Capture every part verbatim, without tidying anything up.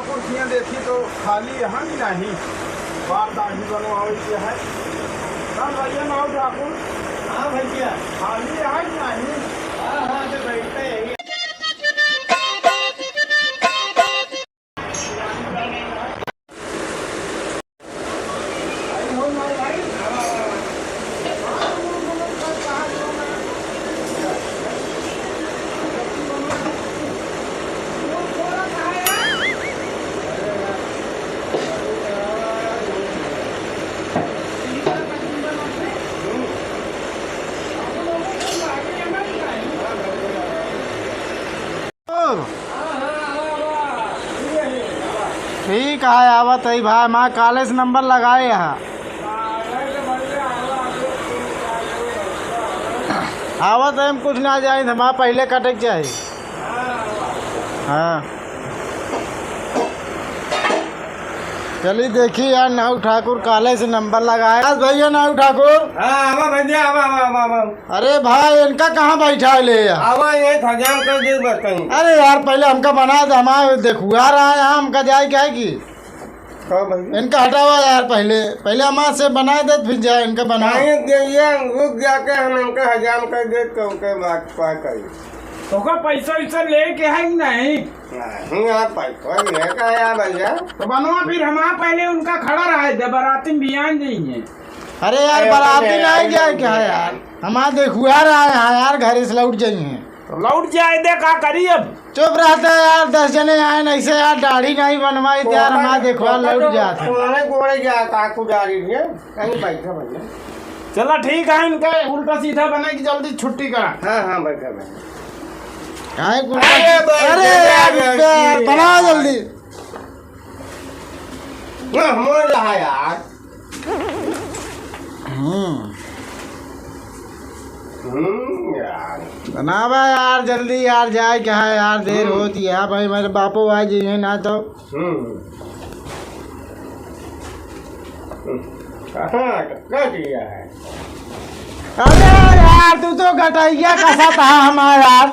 कुर्सियाँ देखी तो खाली यहाँ भी नहीं, बार दाढ़ी बनवावे के है। हाँ भैया, नाऊ ठाकुर। हाँ भैया। खाली यहाँ भी नहीं। हाँ, हाँ, तो बैठते हैं। ठीक है, आवत है भाई, हमार काले से नंबर लगाए है। आवत है, हम कुछ ना जाए, हमार पहले कटे के चाही। हाँ। चली देखी यार, नाऊ ठाकुर काले से नंबर लगाए। आज भैया नाऊ ठाकुर। हाँ, आवा भैया, आवा, आवा, आवा, आवा। अरे भाई, इनका कहाँ बैठा ले यार? आवा, ये हजाम कर दे बस कहीं। अरे यार, पहले हमका बना दे, हमारे देखुआ रहा है, हमका जाए क्या है कि? हाँ भाई। इनका हटावा यार पहले, पहले हमारे से बना दे, फिर जाए इनका बना। नहीं, ये, ये रुक जाके हम इनका हजाम कर दे, तो उनके बाद क्या करी? तोका पैसा वैसा लेके है कि नहीं? नहीं यार, पैसा लेके आया भैया। तो बनवा फिर हमार पहले उनका खड़ा रहे दे, बाराती में बियान जाइए। अरे यार, अरे बाराती अरे नहीं अरे गया अरे क्या अरे यार? हमार देखुआ रहा है यार, घर से लौट जाइए। तो लौट जाए दे, का करी अब? चुप रहता है यार, दस जने आए नहीं से यार, दाढ़ी नहीं बनवाई तो यार, हमार देखुआ तो लौट तो जाता है। पुराने गोड़े गया का कुदारी में, कहीं बैठा भैया। चला ठीक है, इनका उल्टा सीधा बने की जल्दी छुट्टी करा। हाँ, हाँ, बैठा, बैठा। काहे कुछ अरे भाई, अरे यार, यार, यार, यार, यार। बनाओ जल्दी। ना, हो रहा यार। हम्म। हम्म, यार। बनावा यार, जल्दी यार, जाए क्या है यार, देर हम्म। होती है भाई, मेरे बापू आ जाइए ना तो। हम्म। कहाँ, कहाँ दिया है? अरे यार, तू तो गटैया कसा था हमारा यार।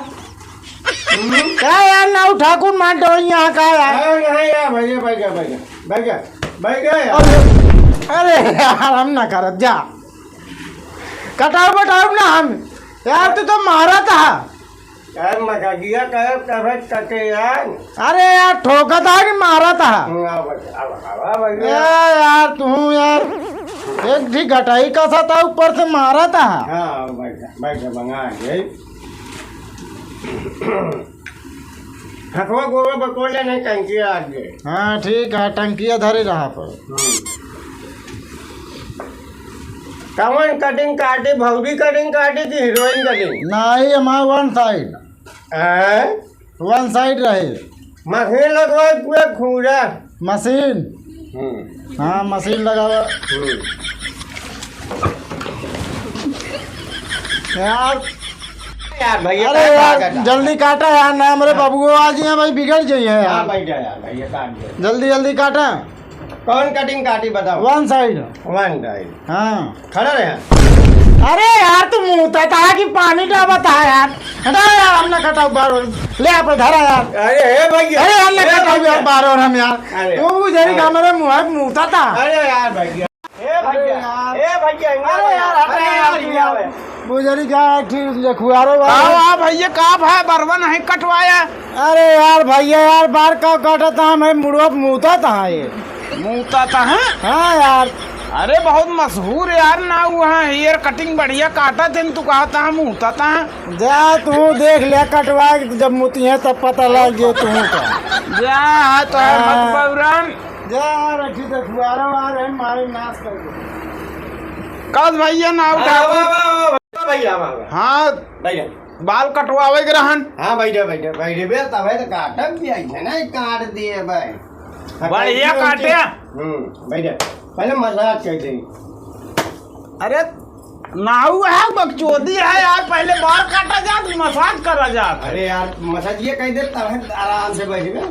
हम्म? का यार, नाऊ ठाकुर मान डोइया का यार? अरे, नहीं यार, भैया, भैया, भैया, भैया, भैया यार। अरे, अरे यार, हम ना करत जा। कटाओ, बटाओ ना हम। यार, तू तो मारा था। यार, मजाकिया करे, तबे कटे यार। अरे यार, ठोका था कि मारा था? हम्म, आवा, आवा, आवा, आवा, ए यार। यार, तू यार, एक ठीक घटाई का सा था, ऊपर से मारा था। हाँ, बैठा, बैठा, मंगा दे। हथवा गोबर बकोले नहीं, टंकी आ गए। हाँ, ठीक है, टंकिया धरे रहा पर। हम्म। कवन कटिंग काटी, भौजी कटिंग काटी कि हीरोइन कटिंग? नहीं, हमार वन साइड। हैं? वन साइड रहे। मशीन लगवा पूरा खूरा। मशीन? हम्म। हाँ, मशीन लगावा। हम्म। यार, यार भैया, अरे यार, जल्दी काटा यार, ना हमरे बबुओ आ जाइए भाई, बिगड़ जाइए यार। हाँ, बैठ जा यार, भैया, काट दे। जल्दी, जल्दी काटा। कौन कटिंग काटी बताओ? वन साइड। वन साइड। हाँ। खड़ा रहे। अरे यार, तू मुँहता था कि पानी डाबा था यार? हटा यार, हम ना कटाऊ बार और। ले आप धरा यार। अरे, हे भैया। अरे, हम ना हे कटाऊ भैया। यार बार और हम यार। अरे। तू बुझरी हाँ। का मेरे मुँह है, मुँहता था। अरे यार भैया। हे भैया। अरे यार। हे भैया, अरे यार, हटा अरे यार, यार, यार। बुझरी का ठीक देखुआ रे भाई। आओ, आओ भैया, का भाई बरवन है कटवाया? अरे यार भैया यार, बार का काटा था, हमें मुड़वा मुँहता था ये। मुँहता था, हैं? हाँ यार। अरे बहुत मशहूर यार ना, वहाँ हेयर कटिंग बढ़िया काटा थे, तू कहा था मुँहता था। जा तू देख ले कटवा के, जब मुतिया तब पता लग गया तू का। जा, तो है मत हाँ। बौरान। जा यार, अच्छी देखुआरा आ रहे, मारे नाश कर दे। कस भैया ना उठा। आवा, आवा, आवा, आवा, भैया, आवा, आवा। हाँ। भैया। बाल कटवावे के रहन। हाँ, बैठे, बैठे, बैठे बे, तबे तो काटब भी ऐसे नहीं काट दिए भाई। बढ़िया काटे। हम्म, बैठे। पहले मसाज कर दे। अरे, नाऊ है, बकचोदी है यार, पहले बाल काटा जात, मसाज करा जात। अरे यार, मसाज ये कह दे, तब आराम से बैठ गए।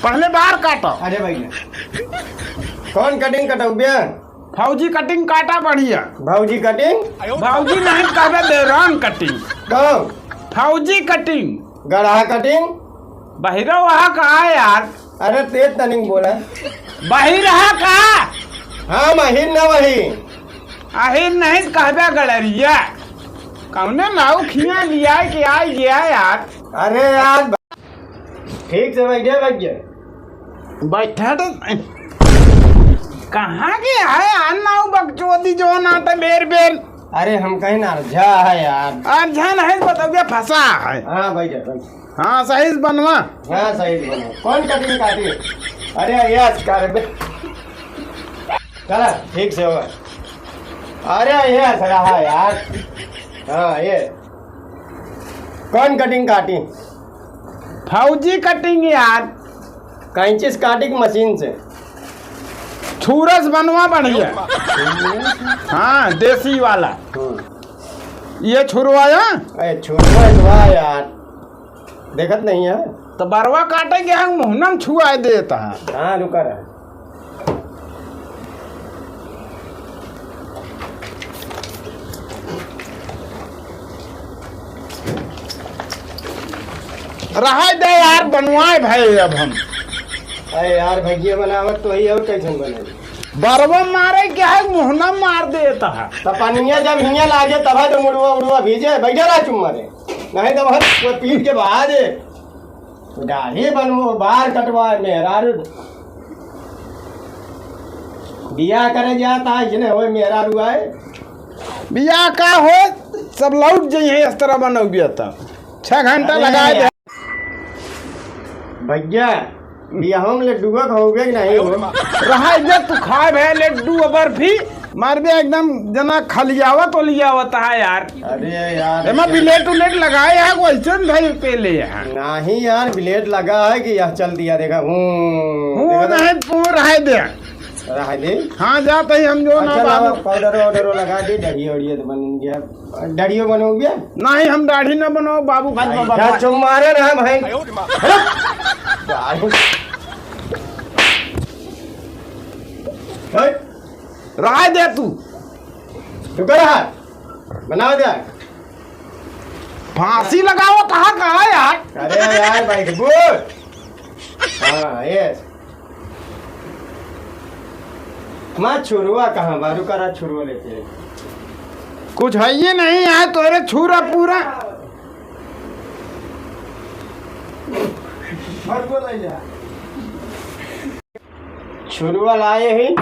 पहले बाल काटो। अरे भैया, कौन कटिंग कटौबे? फौजी कटिंग काटा बढ़िया। भौजी कटिंग? भौजी नहीं कहबे, बेरान कटिंग। कौन? फौजी कटिंग। गड़हा कटिंग? बहिरो वहाँ कहा है यार? अरे तेज तनिक बोला। बहिर हा का? हाँ, महिर न वही। अहिर नहीं कहबे गड़रिया। कौने नाऊ खिया लिया के आ गया यार। अरे यार, ठीक से बैठे भैया। बैठा तो कहाँ के है? आ नाऊ बकचोदी जो ना तो बेर बेर। अरे हम कहीं ना अर्झा है यार। अर्झा नहीं, बतौगे फंसा है। हाँ बैठे, बैठे। हाँ, सही से बनवा। हाँ, सही से बनवा। कौन कटिंग काटी? अरे, यस कर बे। चला, ठीक से हो। अरे, यस रहा यार। हाँ, ये। कौन कटिंग काटी? फौजी कटिंग यार। कैंची से काटी कि मशीन से? छुरा से बनवा बढ़िया। हाँ, देसी वाला। हम्म। ये छुरवा है? अरे, छुरवा, छुरवा यार। देखत नहीं है? तो बरवा काटे के हम मुहनम छुआए देत है। हाँ, रुका रहा। रहा दे यार, बनवाए भाई अब हम। अरे यार, भैया बनावत तो ही और कैसन बने? बरवा मारे के है, मुहना मार देत है। तो पनिया जब हियाँ लागे तब तो मुड़वा उड़वा भीजे, बैठे रहा चुम्मा रे। नहीं तो बहुत कोई पीट के बहा दे। दाढ़ी बनवो, बार कटवाए, मेहरारू बियाह करे जाता है, इसने होए मेहरारू आए। बियाह का हो, सब लौट जाइए, इस तरह बनोगे तो छह घंटा अरे लगाए दे। भैया, बियाह में लड्डुआ खाओगे कि नहीं हो? रहा इधर तू खाए भैया लड्डू बर्फी। मार बे एकदम जना खलियावत ओलियावत है यार। अरे यार, एमा ब्लेड उलेड लगाए है, वो ऐसे न भाई पे ले है। नहीं यार, ब्लेड लगा है कि यह चल दिया, देखा, हूँ, हूँ, देखा तो। नहीं, तू रहे दे। रहे दे? हाँ, जाते ही हम जो ना अच्छा, बाबू। लावा, पाउडर वाउडर लगा दे, दाढ़ी वाढ़ी तो बन गया। दाढ़ियो बनोगे? नहीं, हम दाढ़ी ना बनाओ, बाबू खाली बाबा। क्या चुम्मा रहे ना भाई? दाढ़ी। रहा दे तू। तू कर रहा? बनाओ दे। फांसी लगाओ, कहाँ, कहाँ यार? अरे यार, बैठबू। हाँ, ये। माँ छुरुआ कहाँ बा? रुका रहा, छुरुआ लेते हैं। कुछ है ये नहीं है, तोरे छुरा पूरा। छुरुआ लाए ही।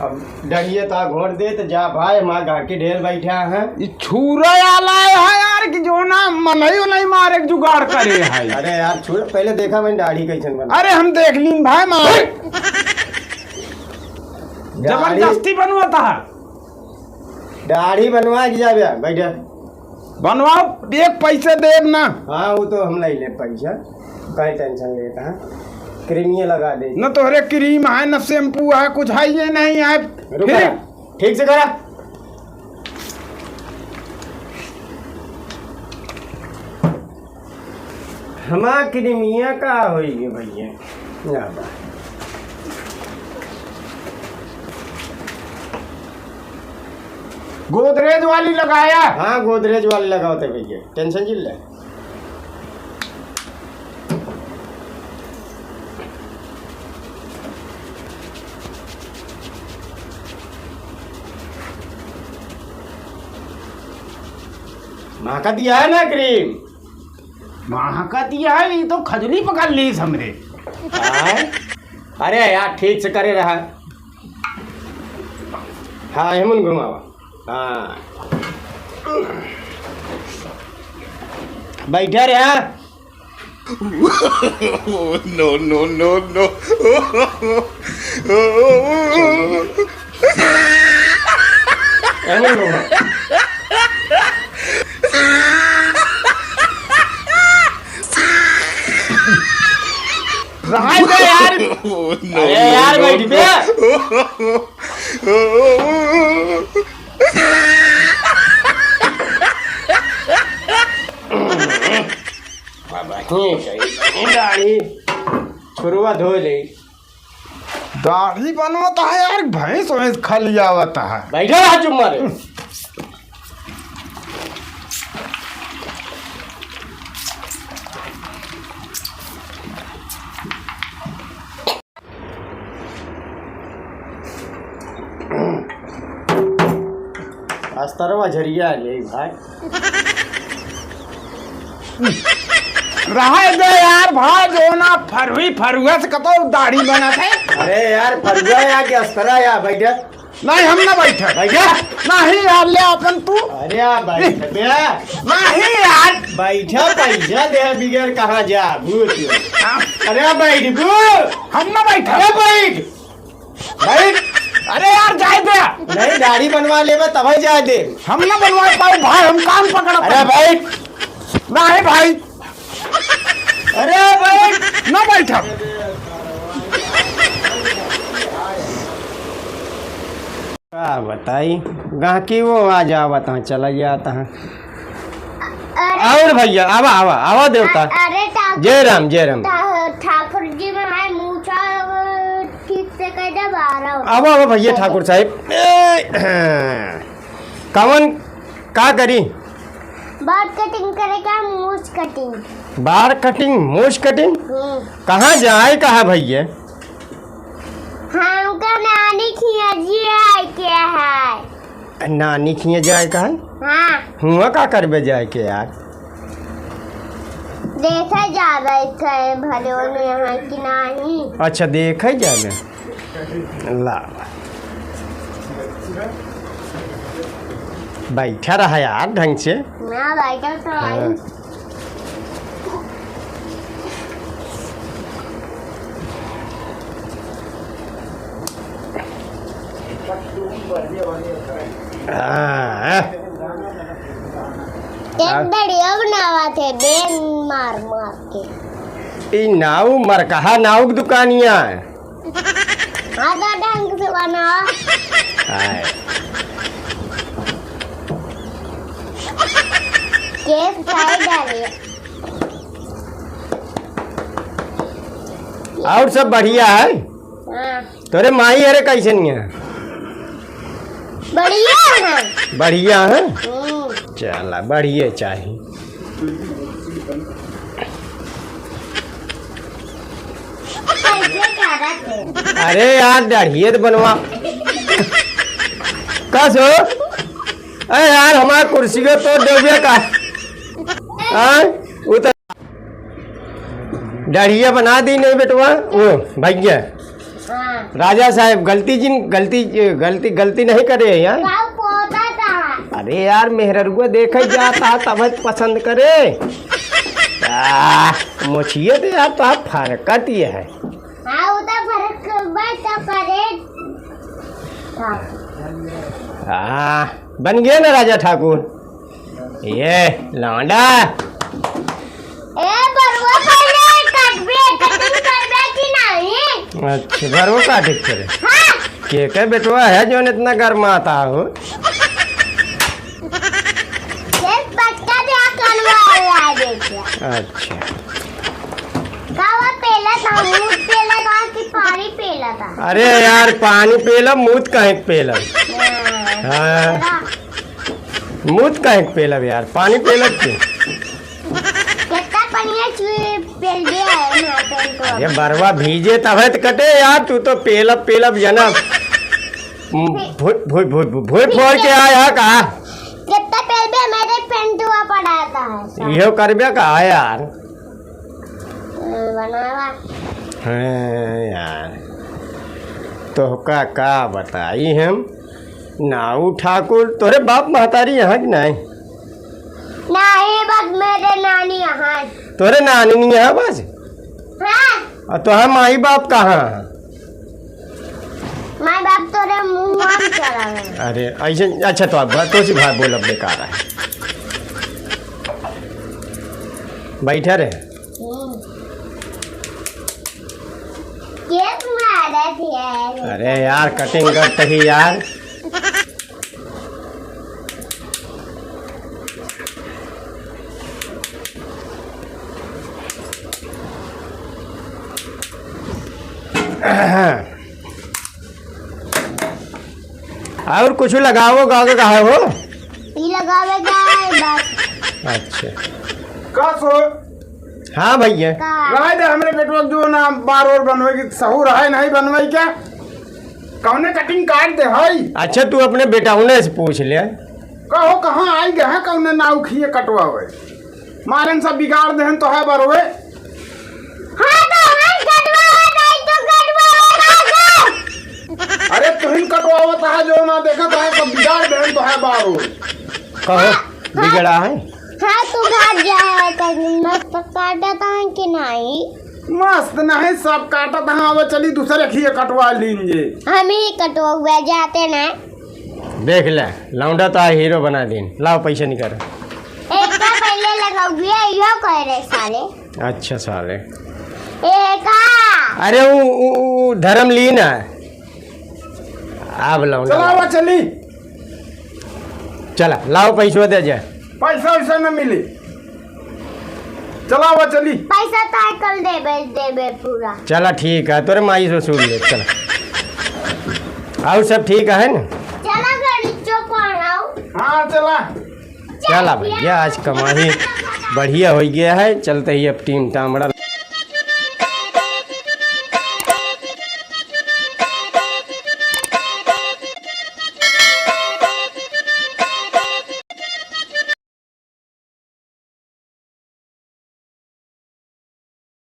अब डरिए ता घोट दे तो जा भाई, हमार गाहकी ढेर बैठा है। ई छुरा आला है यार कि जो ना मनई नहीं मारे के जुगाड़ करे है। अरे यार, छुरा पहले देखा मैंने दाढ़ी कैसन बना। अरे हम देख लीन भाई, मार। दाढ़ी जबरदस्ती बनवाता है। दाढ़ी बनवा के जाबे, बैठे। बनवाओ, एक पैसे देब ना। हाँ, वो तो हम नहीं ले पैसा, काहे टेंशन लेता है, क्रीमिये लगा दे। न तोहरे क्रीम है, न शैम्पू है, कुछ है ये नहीं है। रुका, फिर? ठीक से करा। हमार क्रीमिया का होई गे भैया? ना बा। गोदरेज वाली लगाया। हाँ, गोदरेज वाली लगावत है भैया, टेंशन जिन ले। महका दिया है ना क्रीम? महका दिया है, ये तो खजुली पकड़ लीस हमरे। आय? अरे यार, ठीक से करे रहा। हाँ, हेमन घुमावा। हाँ। बैठा रहा। No, no, no, no। हेमन घुमावा। रहा दे यार। No, अरे no, यार, no, बैठ बे। No। बाबा, ठीक है, दाढ़ी छुरुआ धो ले। दाढ़ी बनवत है यार, भैंस वैंस खलियावत है। बैठा रहा चुप मारे। अस्तरवा झरिया ले भाई। रहे दे यार भाई, जो ना फरुई फरुआ से कतो दाढ़ी बनत है। अरे यार, फरुआ या कि अस्तरा या, बैठा। नहीं, हम ना बैठे। बैठा। नहीं यार, ले अपन तू। अरे यार, बैठा बे। नहीं यार। बैठा, पैसा दे, बिगैर कहाँ जा, भूत। हाँ। अरे बैठ, भूत। हम ना बैठे। अरे बैठ। बैठ। अरे यार, जाए दे। नहीं, दाढ़ी बनवा लेबे, तबे जाए दे। हम ना बनवा पाओ भाई, हम कान पकड़ा अरे पाओ। बैठ। नहीं भाई। अरे बैठ। ना बैठा। का बताई, गाहकी वो आ जावत हैं, चला जात हैं। अरे और भैया, आवा, आवा, आवा देवता। अरे ठाकुर जय राम, जय राम। ठा-, ठाकुर जी में मैं मूछा ठीक से कर दे बारह। आवा, आवा भैया ठाकुर साहब। ए, कवन का करी? बाल कटिंग करे का, मूछ कटिंग। बाल कटिंग, मूछ कटिंग? हम्म। कहाँ जाए, कहाँ भैया? हमका नानी खिया जी आए के है। नानी खिया जाए का है? हाँ। हुआ का करबे जाए के यार? देखे जाबे थे भले ओने है कि नहीं। अच्छा, देखे जाबे। ला। बैठा रहा यार ढंग से। ना बैठा तो हाँ। आई। हाँ। एक दड़िया बनावा थे, बेन मार मार के। ई नाऊ मरकहा नाऊ के दुकानिया है। आधा ढंग से बनावा। हाय। केस खाए डालिए। और सब बढ़िया है? हाँ। तोरे माई अरे कैसन है? बढ़िया है। बढ़िया है? हम्म। चला, बढ़िया चाही। कैसे करत है? अरे यार, दाढ़िए तो बनवा। का सो? अरे यार, हमार कुर्सी को तोड़ देबे का? हाँ? वो तो दाढ़िया बना दी नहीं बेटवा, वो भैया। हाँ। राजा साहब, गलती जिन, गलती, गलती, गलती नहीं करे हैं यार। बाबू पोता था। अरे यार, मेहररुआ देखे जाता, तब पसंद करे। आ, मोछिए तो यार, तो आप फरकत ये है। हाँ, वो तो फरक बात तो करे था। आ, बन गया ना राजा ठाकुर? ये लौंडा। ए, बरुआ पहले काटबे, कटिंग करबे कि नहीं? अच्छा, बरुआ काटे के पड़े। हाँ। के के बेटवा है जौन इतना गरमाता हो? ये पक्का दे कनवा वाला देखिए। अच्छा। का वो पेला था, मूत पेला था कि पानी पेला था? अरे यार, पानी पेला, मूत काहे के पेला? हाँ। हाँ। मूत काहे के पेलब यार, पानी पेलब के? कितना पनिया चुए पेल दिया है ना पेल को। अरे बरवा भीजे तबे तो कटे यार, तू तो पेलब पेलब जना। भोई, भोई, भोई, भोई, भोई फोड़ के आया का? कितना पेल भी मेरे पेंटुआ पड़ा था। इहो करबे का यार? बनावा। हाँ यार, तोहका का बताई हम? नाऊ ठाकुर, तोरे बाप महतारी यहाँ कि नहीं? नहीं, बस मेरे नानी यहाँ है। तोरे नानी नहीं यहाँ बस? हाँ। और तोहर माई बाप कहाँ है? माई बाप तोरे मुँह में चला गया। अरे, ऐसे, अच्छा, तो अब तो सी भाई बोलब बेकार है। बैठा रहे। हम्म। केस मारत है। अरे यार, कटिंग करते ही यार। और कुछ लगावो गावे का है हो? ई लगावे का है बस। अच्छा। का सो? हाँ भैया। का? राय दे हमरे बेटवा जो ना बार और बनवे की सहूर है नहीं बनवे क्या? कौने कटिंग काट दे हई? अच्छा तू अपने बेटा उन्हें से पूछ ले। कहो, कहाँ आई गए हैं, कौने नाऊ खिए कटवावे? मारन सब बिगाड़ देहन तो है बरोए। हाँ, तो हम कटवावे जाई तो कटवावे ना जाए। अरे, तुहिन कटवावत है, जो ना देखत है, सब बिगाड़ देहन तो है बरोए। कहो, हाँ, बिगड़ा है? हाँ, तू भाग जा, कहीं मस्त काटत है कि नहीं? मस्त नहीं, सब काटत है। अब चली, दूसरे खिए कटवा लीन जे। हम ही कटवा जाते ना। देख ले, लौंडा तो आ हीरो बना दीन। लाओ, पैसा निकाल। एक का पहले लगाओ भैया, यो कह रहे साले। अच्छा साले। ए का? अरे, उ, उ, उ धर्म लीन है। अब लौंडा। चलावा चली। चला, लाओ, पैसवा दे जा। पैसा वैसा न मिली। चलावा चली। पैसा ताय कल देबे, देबे पूरा। चला, ठीक है, तोरे माई से वसूल ले, चला। और सब ठीक है ना? चला, घर नीचे कौन आओ? हाँ, चला। चला भैया, आज कमाही बढ़िया हो गया है, चलते ही अब टीम टामड़ा